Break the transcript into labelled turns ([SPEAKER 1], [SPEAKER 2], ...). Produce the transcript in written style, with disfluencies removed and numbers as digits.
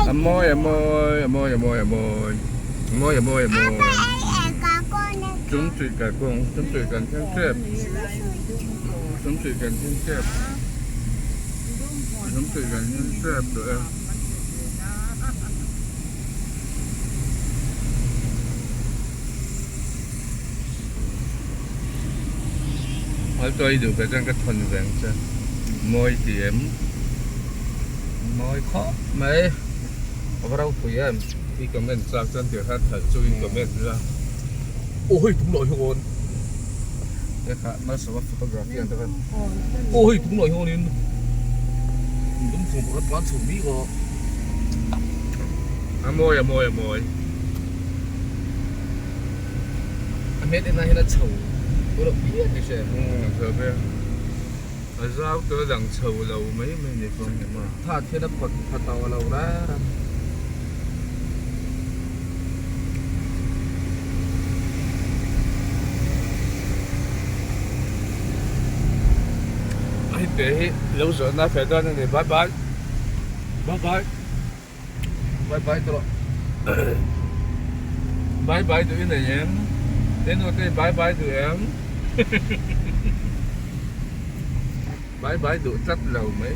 [SPEAKER 1] A mawi a mawi a mawi a mawi a mawi a mawi a mawi a mawi Chungchuih kalkawng chungchuih kan thleng tep chungchuih kan thleng tep chungchuih kan thleng tep tawh e. Alto i duh ve chuan ka thawn ve ang che. Mawi ti em?
[SPEAKER 2] Mawi khawp mai. A va ropui em?
[SPEAKER 1] I comment chak chuan tih khan that chu in comment la.
[SPEAKER 2] Aw hei tung lawih hawn.
[SPEAKER 1] Te kha Malsawma photography ang te khan.
[SPEAKER 2] Aw hei tung lawih hawn in dum thung pakhat tlan chho mi aw.
[SPEAKER 1] A mawi a mawi a mawi.
[SPEAKER 2] A hmet enah hian a chho tur a pian ni hre.
[SPEAKER 1] Umm a chho ber. A zau tur a lang chho lo mai mai ni pawh ni maw.
[SPEAKER 2] Tha thian a phawt pha tawh lo reng a.
[SPEAKER 1] A hei te hi lo zawhna fel dawn a ni bye bye bye bye.
[SPEAKER 2] Bye bye tawh
[SPEAKER 1] Bye bye duh i nei em? Te nu te bye bye duh em? Bye bye duh tlat lo mai.